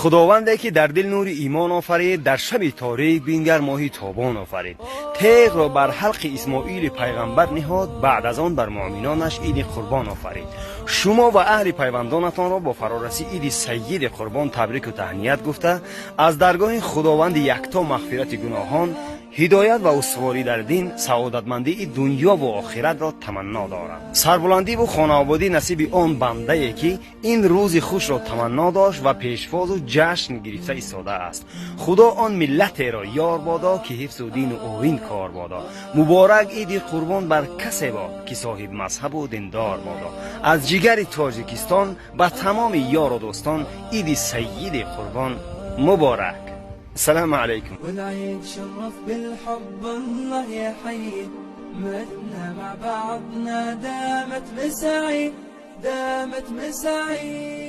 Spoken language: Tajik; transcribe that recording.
Худованде, ки дар дил нури имон офарид, дар шаби торик бингар моҳи тобон офарид, теғро бар ҳалқи Исмоили пайғамбар ниҳод, баъд аз он бар муъминонаш Иди Қурбон офарид. Шумо ва аҳли пайвандонатонро бо фарорасии Иди Сайиди Қурбон табрику таҳният гуфта, аз даргоҳи Худованди якто мағфирати гуноҳон, ҳидоят ва устуворӣ дар дин, саодатмандии дунёву охиратро таманно дорам. Сарбуландиву хонаободӣ насиби он бандае, ки ин рӯзи хушро таманно дошт ва пешвозу ҷашн гирифта истодааст. Худо он миллатеро ёр бодо, ки ҳифзу дину оин кор бодо. Муборак Иди Қурбон бар касе бод, ки соҳибмазҳабу диндор бодо. Аз ҷигари Тоҷикистон ба тамоми ёру дӯстон Иди Сайиди Қурбон муборак. Ассалому алайкум. والعيد شرف بالحب، الله يحيي متنا مع بعضنا، دامت مساعي، دامت مساعي.